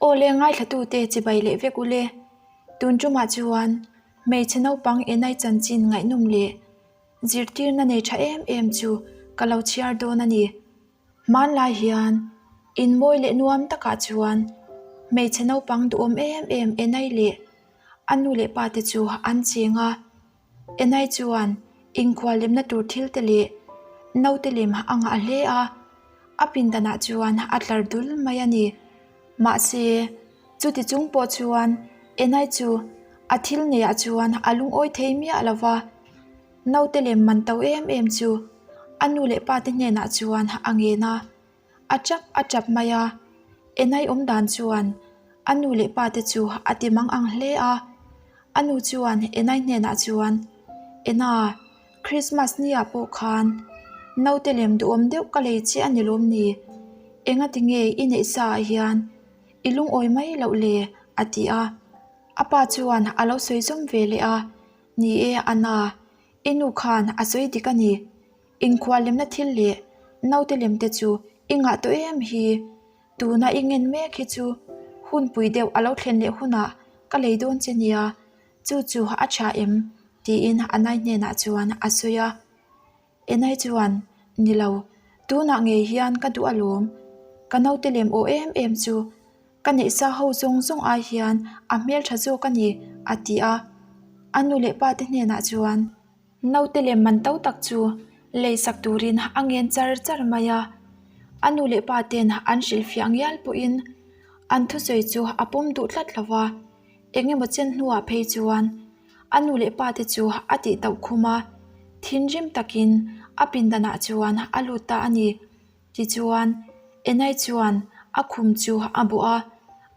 Aw le ngaithlatute chibai leh vek ule. Tun tumah chuan hmeichhe naupang enai chanchin ngaihnawm leh zirtirna nei tha em em chu ka lo chhiar dawn a ni. Hmanlai hian inmawi leh nuam takah chuan hmeichhe naupang duhawm em em enai leh a nu leh pa te chu an cheng a. Enai chuan inkhuallemna tur thil te leh naute lem a ngah hle a, a pindanah chuan a tlar dul mai a ni. Mahse, chuti chung pawh chuan Enai chu a thil neiah chuan a lungawi thei miah lo va, naute lem man to em em chu a nu leh pa te hnenah chuan a ngen a. A tap a tap mai a, Enai awm dan chuan a nu leh pa te chu a ti mang ang hle a. A nu chuan Enai hnenah chuan, Ena, Christmas ni ah pawh khan naute lem duhawm deuh ka lei che a ni lawm ni? Engati nge i neih sa ah hian i lungawi mai loh le? a ti a. A pa chuan a lo sawi zawm ve leh a, Ni e, Anna, i nu khan a sawi dik a ni. Inkhuallemna thil leh naute lem te chu i ngah tawh em hi? Tuna i ngen mek hi chu hunpui deuh a lo thlen leh hunah ka lei dawn che nia, chu chu a tha em? tiin Anai hnenah chuan a sawi a. Enai chuan, Ni lo, tunah ngei hian ka duh alawm. Ka naute lem aw em em chu ka neihsa ho zawng zawng ai hian a hmeltha zawk a ni, a ti a. A nu leh pa te hnenah chuan. Naute lem man to tak chu lei sak turin a ngen char char mai a, a nu leh pa ten an hrilhfiah ngial pawhin an thusawi chu a pawm duh tlat lo va, eng emaw chen hnuah phei chuan a nu leh pa te chu a tih tauh khum a, thinrim takin a pindanah chuan a lut ta a ni. Tichuan, Enai chuan a khum chu a bawh a,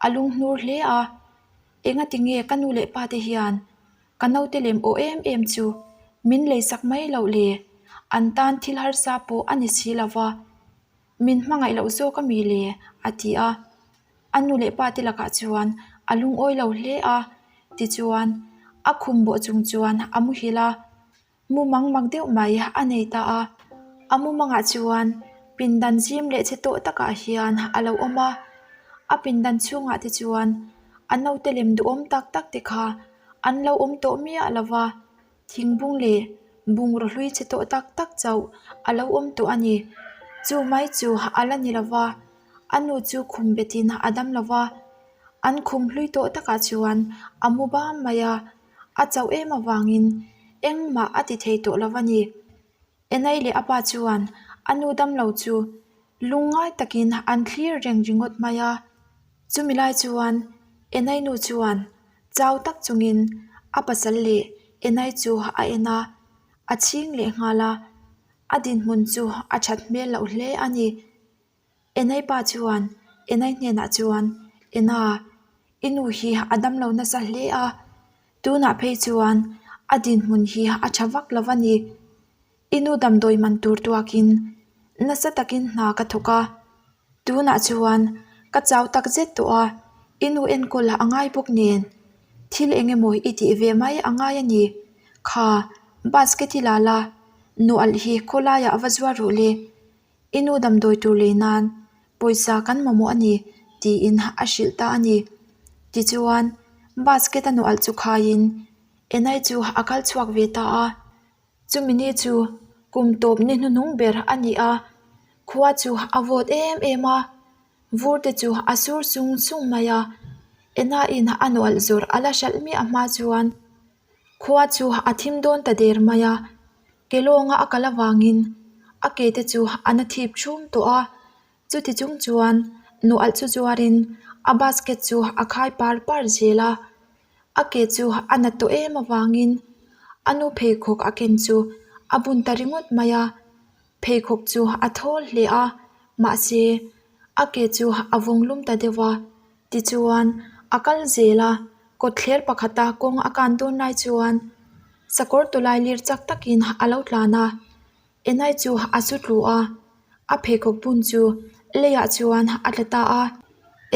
a lunghnur hle a, engati nge ka nu leh pa te hian Ka naute lem aw em em chu min leisak mai loh le, an tan thil harsa pawh a ni si lo va, min hmangaih loh zawk a mi le? a ti a. A nu leh pa te lakah chuan a lungawi lo hle a, tichuan a khum bawh chung chuan a muhil a. Mumang mak deuh mai a nei ta a, a mumangah chuan pindan zim leh che tawh takah hian a lo awm a, a pindan chhungah te chuan a naute lem duhawm tak tak te kha an lo awm tawh miah lo va, thingbung leh bungraw hlui che tawh tak tak chauh a lo awm tawh a ni. Chu mai chu a la ni lo va, a nu chu khum betin a dam lo va, an khum hlui tawh takah chuan a mu bam mai a. A chauh em avangin engmah a ti thei tawh lo a ni. Enai leh a pa chuan a nu damlo chu lungngai takin an thlir reng ringawt mai a. Chumi lai chuan Enai nu chuan chau tak chungin a pasal leh Enai chu a en a, a chhing leh nghal a. A dinhmun chu a that hmel loh hle a ni. Enai pa chuan Enai hnenah chuan, Ena, i nu hi a damlo nasa hle a, tunah phei chuan a dinhmun hi a tha vak lo a ni. I nu damdawi man tur tuakin nasa takin hna ka thawk a, tunah chuan ka chau tak zet tawh a, i nu enkawl a ngai bawk nen thil eng emaw i tih ve mai a ngai a ni. Kha, basket i la la, nualh hi khawlaiah va zuar rawh le. I nu damdawi tur lei nan pawisa kan mamawh a ni tiin a hrilh ta a ni. Tichuan, basket a nualh chu khaiin Enai chu a kal chhuak ve ta a. Chumi ni chu kum tawp ni hnuhnung ber a ni a, khua chu a vawt em em a, vur te chu a sur sung sung mai a. Enaiin a nualh zawrh a la hralh miah hma chuan khua chu a thim dawn ta der mai a. Ke lawnga a kal avangin a ke te chu a na thip chhum tawh a, chuti chung chuan nualh chu zuarin a basket chu a khai par par zel a, a ke chu a na tawh em avangin a nu pheikhawk a ken chu a bun ta ringawt mai a, pheikhawk chu a thawl hle a, mahse a ke chu a vawng lum ta deuh a, tichuan a kal zel a, kawtthler pakhata kawng a kan dawn lai chuan. Sakawr tawlai lir chak takin a lo tlan a, Enai chu a su tlu a, a pheikhawk bun chu leiah chuan a tla ta a.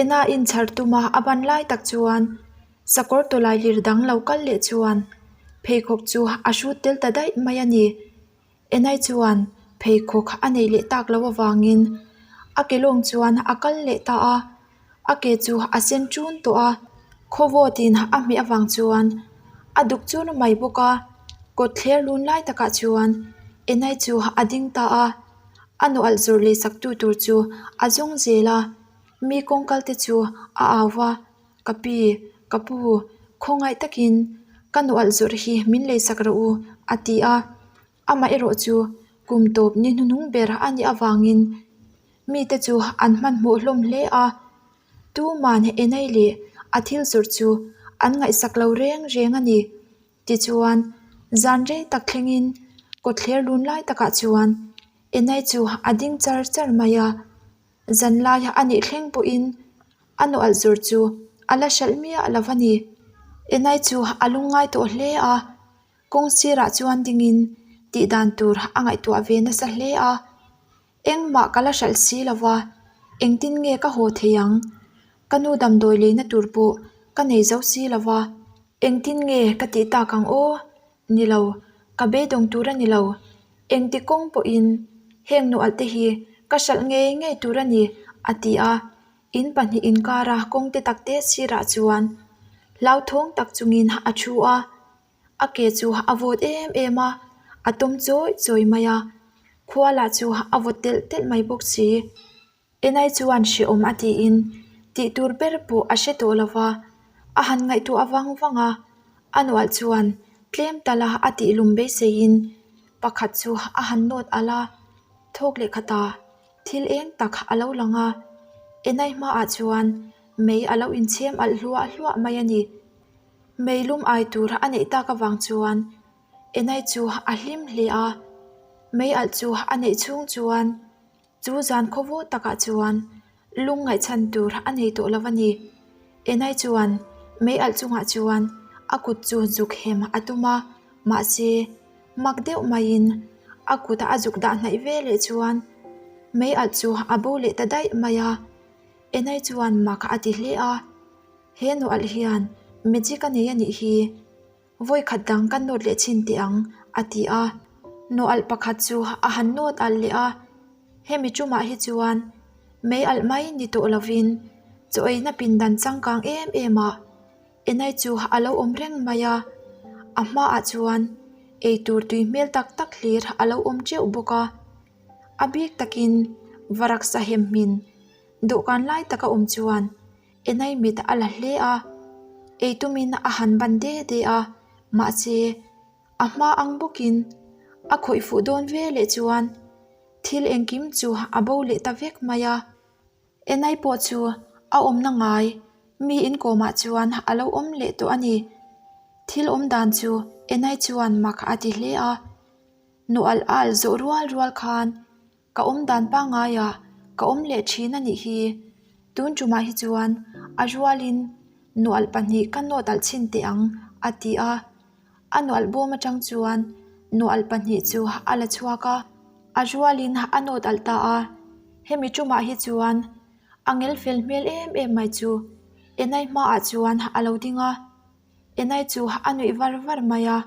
Ena inchhar tuma a ban lai tak chuan sakawr tawlai lir dang lo kal leh chuan pheikhawk chu a hrut tel ta daih mai a ni. Enai chuan pheikhawk a neih leh tak loh avangin a ke lawng chuan a kal leh ta a. A ke chu a sen ṭun tawh a, khawvawtin a hmeh avang chuan a duk chur mai bawk a. Kawtthler lun lai takah chuan Enai chu a ding ta a, a nualh zawrh leh sak tu tur chu a zawng zel a, mi kawngkal te chu a au va, Ka pi, ka pu, khawngaih takin ka nualh zawrh hi min lei sak rawh u, a ti a. Amah erawh chu kum tawp ni hnuhnung ber a nih avangin mite chu an hmanhmawh hlawm hle a, tuman enei leh a thil zawrh chu an ngaihsak lo reng reng a ni. Tichuan, zan rei tak thlengin kawtthler lun lai takah chuan enei chu a ding char char mai a, zan lai a nih thleng pawhin a nualh zawrh chu a la hralh miah lo a ni. Enei chu a lungngai tawh hle a. Kawng sirah chuan dingin tih dan tur a ngaihtuah ve nasa hle a, engmah ka la hralh si lo va, engtin nge ka haw thei ang? Ka nu damdawi leina tur pawh ka nei zo si lo va, engtin nge ka tih tak ang aw? Ni lo, ka beidawng tur a ni lo. Engti kawng pawhin heng nualh te hi ka hralh ngei ngei tur a ni, a ti a. In pahnih inkara kawng te tak te sirah chuan hlauthawng tak chungin a thu a. A ke chu a vawt em em a, a tawm chawi chawi mai a, khua lah chu a vawt telh telh mai bawk si. Enai chuan hrehawm a tiin tih tur ber pawh a hre tawh lo va, a han ngaihtuah vang vang a, a nualh chuan tlem tala a tih lum beiseiin pakhat chu a han nawt alh a, thawk leh khatah thil eng tak a lo lang a, Enai hmaah chuan mei a lo inchhem alh hluah hluah mai a ni. Meilum ai tur a neih tak avang chuan Enai chu a hlim hle a, mei alh chu a neih chhung chuan chu zan khawvawh takah chuan lung ngaihchhan tur a nei tawh lo a ni. Enai chuan mei alh chungah chuan a kut chu zuk hem a tum a, mahse mak deuh maiin a kut a zuk dah hnaih ve leh chuan mei alh chu a bo leh ta daih mai a, Enai chuan mak a ti hle a. He nualh hian magic a nei a nih hi, vawi khat dang ka nawt leh chhin teh ang, a ti a. Nualh pakhat chu a han nawt alh leh a, hemi tumah hi chuan mei alh mai ni tawh lovin chaw eina pindan changkang em em ah Enai chu a lo awm reng mai a, a hmaah chuan eitur tui hmel tak tak hlir a lo awm teuh bawk a, a bik takin varak sahem hmin dawhkan lai taka awm chuan Enai mit a la hle a, ei tumin a han ban de de a, mahse a hma ang bawkin a khawih fuh dawn ve leh chuan thil engkim chu a bo leh ta vek mai a. Enai pawh chu a awmna ngai mi inkawmah chuan a lo awm leh tawh a ni. Thil awm dan chu Enai chuan mak a ti hle a, nualh alh zawh rual rual khan Ka awm dan pangngai ah ka awm leh thin a nih hi. Tun tumah hi chuan a rualin nualh pahnih ka nawt alh chhin teh ang a ti a. A nualh bawm atang chuan nualh pahnih chu a la chhuak a, a rualin a nawt alh ta a. Hemi tumah hi chuan a ngel fel hmel em em mai chu Enai hmaah chuan a lo ding a. Enai chu a nuih var var mai a.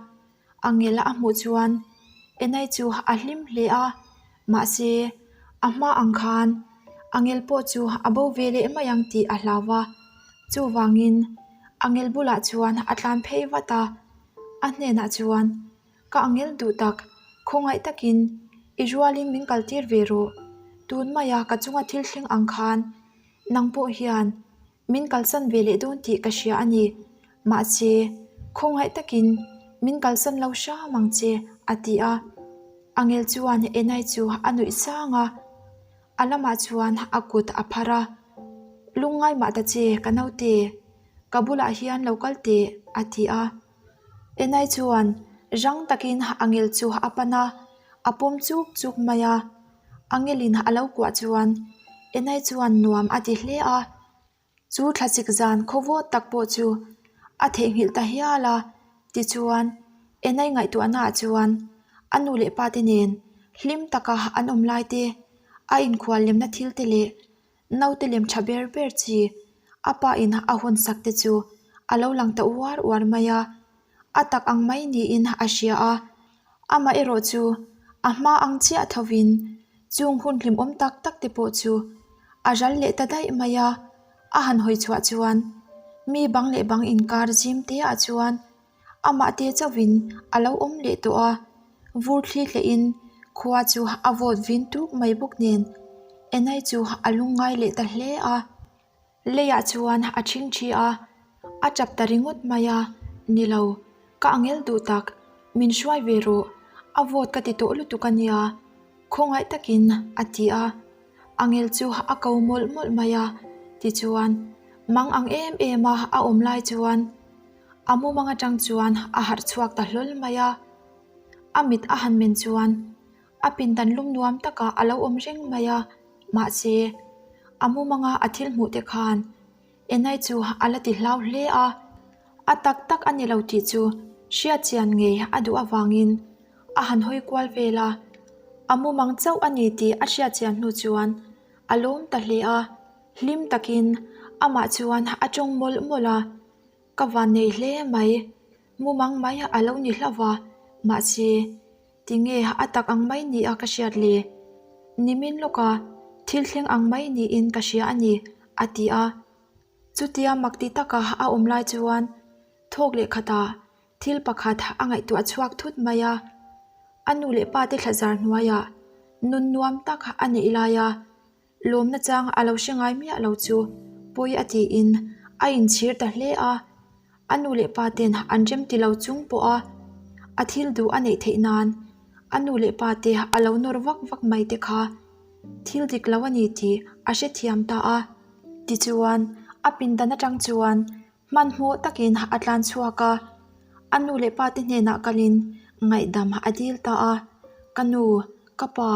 A ngel a hmuh chuan Enai chu a hlim hle a, mahse a hma ang khan a ngel pawh chu a bo ve leh mai ang tih a hlau a, chuvangin a ngel bulah chuan a tlan phei vat a, a hnenah chuan Ka angel duh tak, khawngaih takin i rualin min kaltir ve rawh, tun maia ka chunga thil thleng ang khan nang pawh hian Min kalsan ve leh dawn tih ka hria a ni. Mahse, khawngaih takin min kalsan lo hram ang che, a ti a. Angel chuan Enai chu a nuih sang a, a lamah chuan a kut a phar a. Lungngai mah ta che, ka naute, ka bulah hian lo kal teh, a ti a. Enai chuan rang takin Angel chu a pan a, a pawm chuk chuk mai a. Angelin a lo kuah chuan Enai chuan nuam a ti hle a, chu thlasik zan khawvawt tak pawh chu a theihnghilh ta hial a, tichuan Enai ngaihtuahnaah chuan a nu leh pa te nen hlim taka an awm lai te, a inkhual lemna thil te leh naute lem tha ber ber chi a pa in a hawn sak te chu a lo lang ta uar uar mai a, a tak ang mai niin a hria a, amah erawh chu a hma ang chiah thovin chung hun hlimawm tak tak te pawh chu a ral leh ta daih mai a. A han hawi chhuah chuan mi bang leh bang inkar zim te ah chuan amah te chauhin a lo awm leh tawh a, vur thli hlehin khua chu a vawt vin tuk mai bawk nen Enai chu a lungngai leh ta hle a. Leiah chuan a ṭhingṭhi a, a ṭap ta ringawt mai a, Ni lo, ka angel duh tak, min hruai ve rawh, a vawt ka ti tawh lutuk a nia, khawngaih takin a ti a. Angel chu a ko mawlh mawlh mai a, tichuan, mang ang em em a a awm lai chuan a mumang aṭang chuan a harh chhuak ta hlawl mai a. A mit a han men chuan A pindan lum nuam takah a lo awm reng mai a, mahse, a mumanga a thil hmuh te khan Enai chu a la ti hlau hle a. A tak tak a ni lo tih chu hriat chian ngei a duh avangin a han hawi kual vel a, a mumang chauh a ni tih a hriat chian hnu chuan a lawm ta hle a, hlim takin amah chuan a tawng mawlh mawlh a, Ka van nei hle mai, mumang mai a lo ni hlauh va, mahse, Tinge a tak ang mai ni a ka hriat le? Nimin lawka thil thleng ang mai niin ka hria a ni, a ti a. Chutia mak ti taka a awm lai chuan thawk leh khatah thil pakhat a ngaihtuah chhuak thut mai a. A nu leh pa te thlazar hnuaiah nun nuam tak a neih laia Lawmna chang a lo hre ngai miah lo chu pawi a tiin a inchhir ta hle a, a nu leh pa ten an rem ti lo chung pawh a a thil duh a neih theih nan a nu leh pa te a lo nawr vak vak mai te kha thil dik lo a ni tih a hrethiam ta a. Tichuan, a pindan atang chuan Hmanhmawh takin a tlan chhuak a, a nu leh pa te hnenah kalin ngaihdam a dil ta a, Ka nu, ka pa,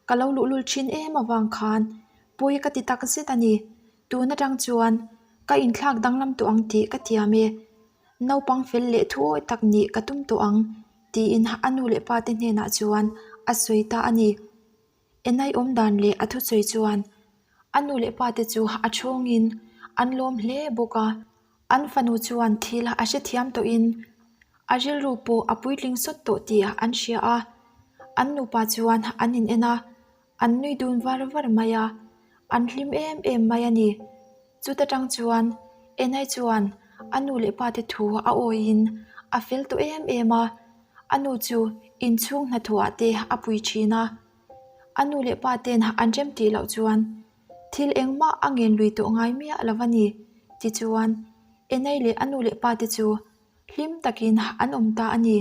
ka lo luhlul thin em avang khan pawi ka ti tak zet a ni, tun atang chuan ka inthlak danglam tawh ang tih ka tiam e, naupang fel leh thuawi tak nih ka tum tawh ang tiin a nu leh pa te hnenah chuan a sawi ta a ni. Enai awm dan leh a thusawi chuan a nu leh pa te chu a chhawngin an lawm hle bawk a, an fanu chuan thil a hrethiam tawhin a rilru pawh a puitling sawt tawh tih an hria a, an nupa chuan an in en a, an nui dun var var mai a, an hlim em em mai a ni. Chuta tang chuan Enai chuan a nu leh pa te thu a awiin a fel tawh em em a, a nu chu inchhung hnathawhah te a pui thin a. A nu leh pa ten an rem tih loh chuan thil engmah a ngen lui tawh ngai miah lo a ni. Tichuan, Enai leh a nu leh pa te chu hlim takin an awm ta a ni.